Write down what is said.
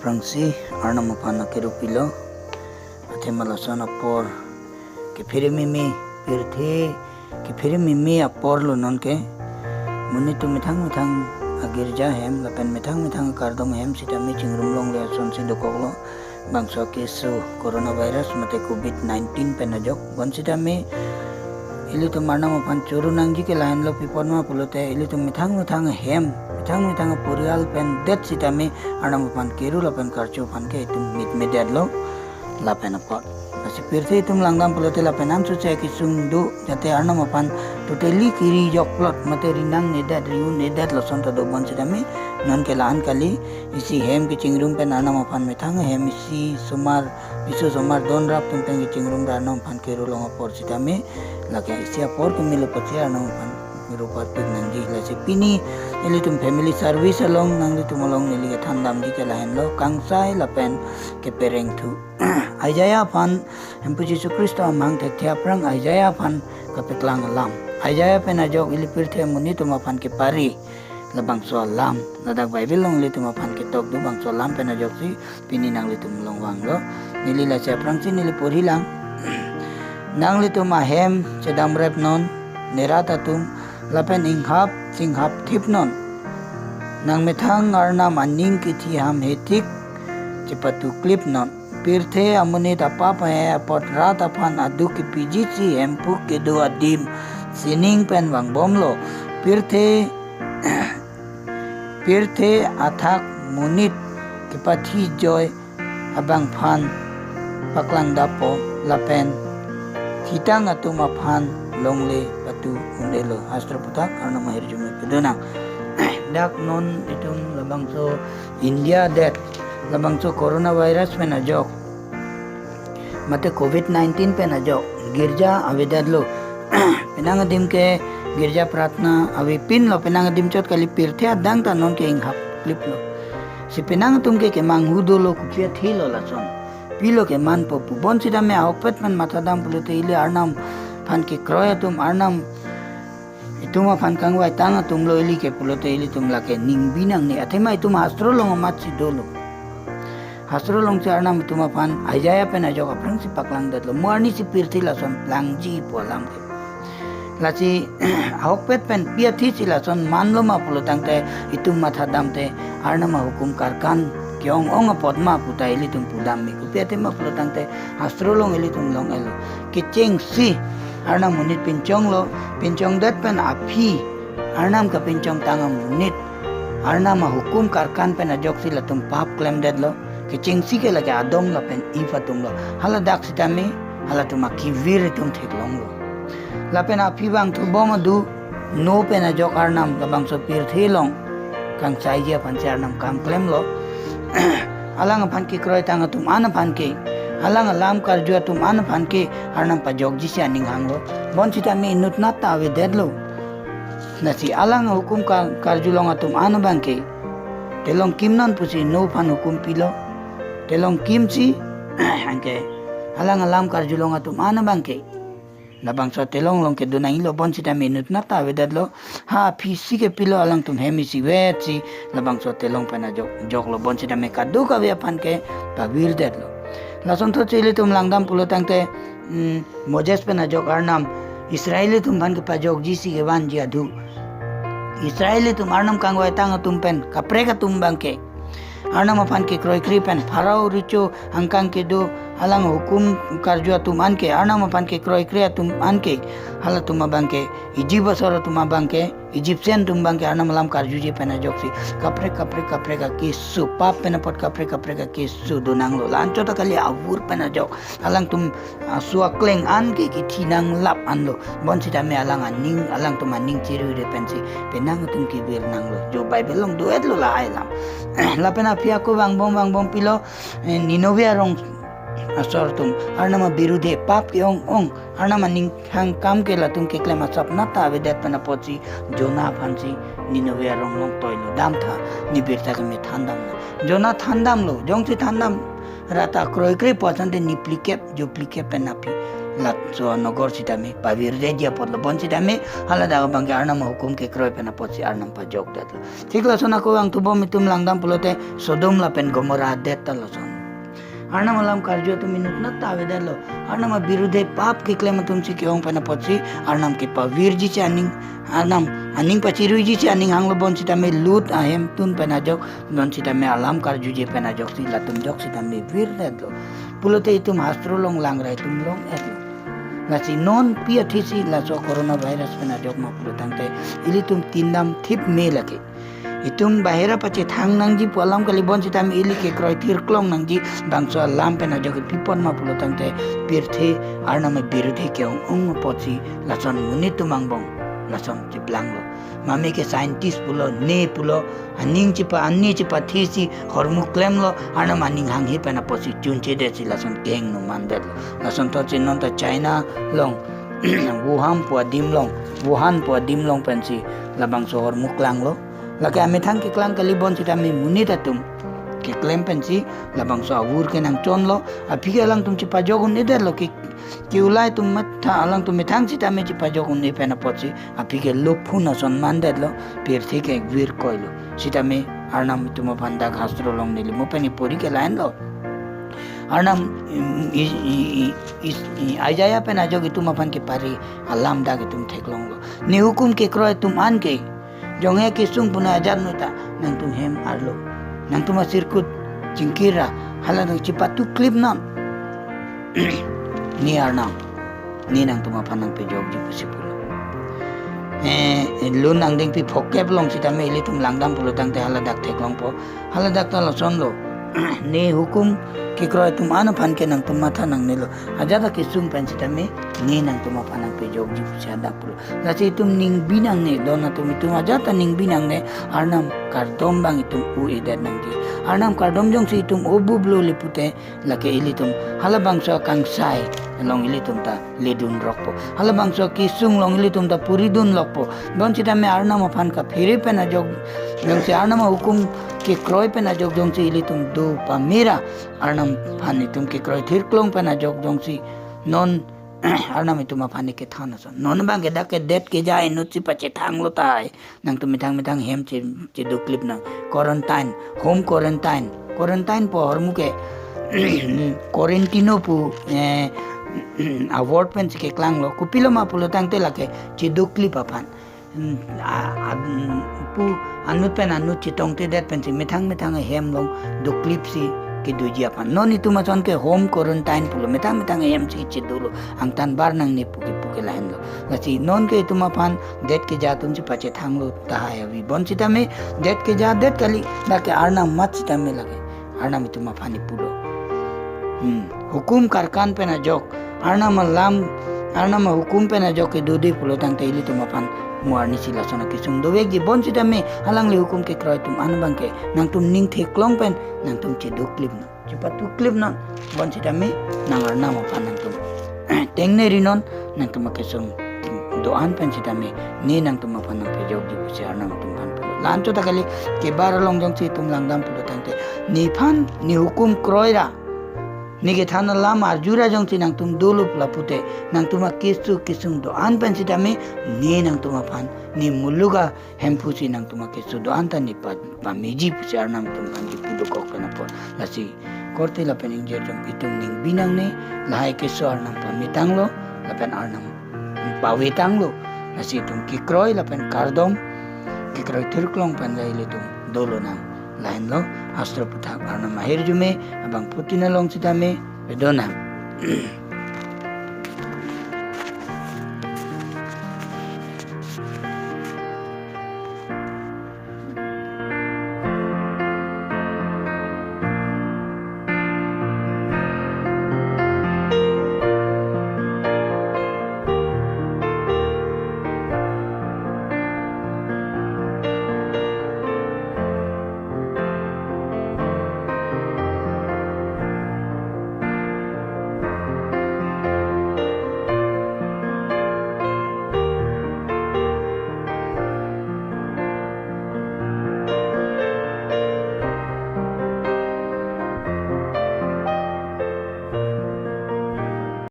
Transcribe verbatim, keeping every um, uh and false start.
Aphrangsi Arnam aphan akirupilo. Athema lason apor kephere meme, pirthe kephere meme apor lo nonke. Monit atum methang methang agirja ahem lapen methang methang akardom ahem sitame chingrum longle asonsi dokoklo. Bangso keso coronavirus mate covid nineteen pen ajok. Bonsitame ilitum Arnam aphan choro nangji ke lahenlo, pi apotma pulote ilitum methang methang ahem, methang methang aporial pen det sitame Arnam aphan kiru lapen karcho aphan ke itum mitmedetlo lapen apot. Lasi pirthe itum langdam pulote lapen ansose kesung do, jate Arnam aphan totally kiri jokplot mate ri nangnedet, ri-unnedet lason ta do. Bonsitame nonke la-an kali, isi hem kechingrum pen Arnam aphan methang ahem isi osomar, isi osomar donrap atum pen kechingrum ra Arnam aphan kiru long apor sitame, lake isi apor kemelo apotsi Arnam aphan kiru parpik nangji. Lasi pini ilitum family service along nanglitum along neli kethan damji ke lahenlo, kangsai lapen kepereng thu. Isaiah aphan, Hemphu Jisu Khristo amahang thekthe aphrang Isaiah aphan kapeklang alam. Isaiah pen ajok ili pirthe amonit atum aphan kepari labangso alam. Ladak Bible along ilitum aphan ketok do bangso alam pen ajoksi pini nanglitum along vanglo. Neli lasi aphrangsi neli porhilang. Nanglitum ahem chedamrepnon, nerat atum, lapen inghap chinghapthipnon. Nangmethang Arnam aning kithi hamhetik chepatuklipnon. Pirthe amonit apap ahe apot rat aphan aduk kipijitsi Hemphu kedo adim sining pen vangbomlo. Pirthe pirthe athak monit kepathi joi abangphan paklangdappo lapen thitang atum aphan longle patu un-elo. Hastro aputhak Arnam ahirjume pedonang. Dak non itum labangso India det labangso coronavirus pen ajok mate covid nineteen pen ajok girja avedetlo. Penang adim ke girja pratna avepinlo, penang adim chot kali, pirthe adang ta nonke inghapkliplo. Si penang atum ke kemanghu dolo, kopi athelo lason. Pilo kemanpo pu. Bonsitame ahokpet pen mathadam pulote ili Arnam aphan kekroi atum, Arnam itum aphan kangvaitang atumlo ili ke pulote ilitum lake ningbi nangne. Athema itum hastro along amatsi dolo. Hastro alongsi Arnam itum aphan Isaiah pen ajok aphrangsi paklangdetlo. Mo arnisi pirthe lason plangji pu alam ke. Lasi ahokpet pen pi athisi lason manlo ma pulo tangte itum mathadamte Arnam ahukum karkan ke-ong-ong apot ma puta ilitum pudam me. Kopi athema pulo tangte hastro along ilitum long-elo. Kechengsi Arnam monit pinchonglo, pinchongdet pen aphi Arnam kapinchongtang amonit Arnam ahukum karkan pen ajoksi latum pap klemdetlo. Kechengsi ke lake Adam lapen Eve atumlo. Haladak sitame halatum akivir itum theklonglo. Lapen aphi vangthubom adu, Noah pen ajok Arnam labangso pirthe along kangsaiji aphansi Arnam kam klemlo. Alang aphan kekroitang atum an aphan ke, alang alam karju atum an aphan ke Arnam pajokjisi aning hanglo. Bonsitame inutnat ta avedetlo. Lasi alang hukum kar-, karjulong atum an abangke telong kimnon pusi Noah aphan hukum pilo. Telong kimsi anke alang alam karjulong atum an abangke labangso telong along kedo nanglo, bonsitame inutnat ta avedetlo. Ha aphisi kepilo, alangtum hem isivetsi labangso telong pen ajok joklo, bonsitame kadokave aphan ke pavirdetlo. Lasonthotsi ilitum langdam pulo tangte, mm, Moses pen ajok Arnam Israel atum aphan kepajokjisi kevanji adu, Israel atum Arnam kangvaitang atum pen kaprek atum abangke Arnam aphan kekroikre pen Pharaoh recho angkang kedo alang hukum karju atum anke, Arnam aphan kekroikre atum anke, halatum abangke Egypt asor atum abangke, Egyptian atum abangke Arnam alam karjuji pen ajoksi kaprek kaprek kaprek akeso, pap pen apot kaprek kaprek akeso donanglo. La-anchot ta kali, avur pen ajok alangtum aso akleng an ke kithi nanglap anlo. Bonsitame alang aning, alangtum aning chirure pensi penang atum kevir nanglo. Jo Bible along do-etlo lahai alam. Lapen aphi ako vangbom vangbom pilo, eh, Nineveh arong asor atum Arnam abirudhe pap ke-ong-ong, Arnam aning hang kam ke latum keklem asapnat ta avedet pen apotsi Jonah aphansi Nineveh arong along toilo, damtha, ne birta keme thandamnang. Jonah thandamlo, jongsi thandam rata kroikre pu asonte ne phlikep, jo phlikep pen aphi laso anogor sitame pavirdeji apotlo. Bonsitame haladak abangke Arnam ahukum kekroi pen apotsi Arnam pajokdetlo. Thik lason ako angtubom itum langdam pulote Sodom lapen Gomorrah adet ta lason. Arnam alam karju atum inutnat ta avedetlo. Arnam abirudhe pap keklem atumsi ke-ong pen apotsi Arnam kepavirji si aning, Arnam aning pachiruiji si aning hanglo. Bonsitame Lot ahemtun pen ajok, bonsitame alam karjuje pen ajoksi latum jok sitame virdetlo. Pulote itum hastro along langrai itum long-etlo. Lasi non pi athisi laso coronavirus pen ajok ma pulo tangte ilitum tindam thip me lake. Itum bahera pachethang nangji pu alam kali, bonsitame ili kekroi thirklong nangji bangso alam pen ajok ipipon ma pulo tangte pirthe Arnam abirudhe ke-ong-ong apotsi lason monit atum angbong lason chiplanglo. Mame ke scientist pulo, ne pulo, aning chipa, ani chipathisi hormu klemlo, Arnam aning hanghe pen apotsi chunchedetsi lason kehingno mandetlo. Lason thotsi non ta China along Wuhan pu adim along, Wuhan pu adim along pensi labangso hormu klanglo. Lake amethang keklang kali, bonsitame monit atum keklem pensi labangso avur ke nangchonlo. Aphi ke alangtum chipajok un-edetlo ke, ke-ulai atum matha alangtum methang sitame chipajok un-e pen apotsi aphi ke lophu ason mandetlo, pirthe ke virkoilo. Sitame Arnam itum aphan dak hastro along neli mo pen ipori ke lahenlo. Arnam, mm, i, i, i, i, i, Isaiah pen ajok itum aphan kepari alam dak itum theklonglo. Ne hukum kekroi atum an ke jonghe kesung puna ajat nuta nangtum hem arlo, nangtum asirkut chingkir ra hala nang chipatuklip non. Ne Arnam, ne nangtum aphan nangpejokji pusi pulo. Eh, lun angdengpi phokep along sitame ilitum langdam pulo tangte haladak theklongpo. Haladak ta lasonlo. Ne hukum kekroi atum an aphan ke nangtum matha nangnelo. Ajat ta kesung pen sitame ne nangtum aphan nangpejokji pusi hadak pulo. Lasi itum ningbi nangne, don atum itum ajat ta ningbi nangne, Arnam kardom abang itum u-edet nangji. Arnam kardom jongsi itum obublo le pute, lake ilitum halabangso akangsai along ilitum ta ledun rokpo. Halabangso kesung along ilitum ta puridun rokpo. Bonsitame Arnam aphan kaphere pen ajok jongsi, Arnam ahukum kekroi pen ajok jongsi ilitum do pamera, Arnam aphan itum kekroi thirklong pen ajok jongsi non Arnam itum aphan ne kethan ason. Non abangke dak ke det keja inutsi pachethanglo tahai. Nangtum methang methang hem che, cheduklip nang. Quarantine, home quarantine. Quarantine pu ahormu ke quarantino pu, eh, a-word pensi keklanglo. Kopilo ma pulo tangte lake cheduklip aphan. Hmm, a, a, hmm, pu anut pen anut chetongtedet pensi methang methang ahem along duklipsi kedoji aphan. Non itum ason ke home quarantine pulo, methang methang ahemsi chedolo, angtan bar nangne pu ke pu ke lahenlo. Lasi non ke itum aphan det keja atumsi pachethanglo tahai avi. Bonsitame det keja det kali, lake Arnam mat sitame lake Arnam itum aphan ipulo. Hmm. Hukum karkan pen ajok, Arnam alam, Arnam ahukum pen ajok kedode pulo tangte ilitum aphan mo arnisi lason akesung dovekji. Bonsitame alangli hukum kekroi atum an abangke nangtum ning theklong pen nangtum cheduklip non, chepatuklip non. Bonsitame nang Arnam aphan nangtum tengneri non, nangtum akesung do-an pen sitame ne nangtum aphan nangpejokji pusi Arnam atum aphan pulo. La-anchot ta kali, kebar along jongsi itum langdam pulo tangte nephan ne hukum kroi ra, ne kethan alam arju ra jongsi nangtum dolo pula pute, nangtum akesu kesung do-an pen sitame ne nangtum aphan ne muluk ahemphu si nangtum akesu do-an ta ne pa, pameji pusi Arnam atum aphan kipu dokok pen apot. Lasi korte lapen ingjir atum, itum ningbi nangne, lahai keso Arnam pametanglo lapen Arnam pavetanglo. Lasi itum kekroi lapen kardom, kekroi thirklong pen la ilitum dolo nang. Lahenlo, hastro aputhak Arnam ahirjume abangphutin along sitame pedonang.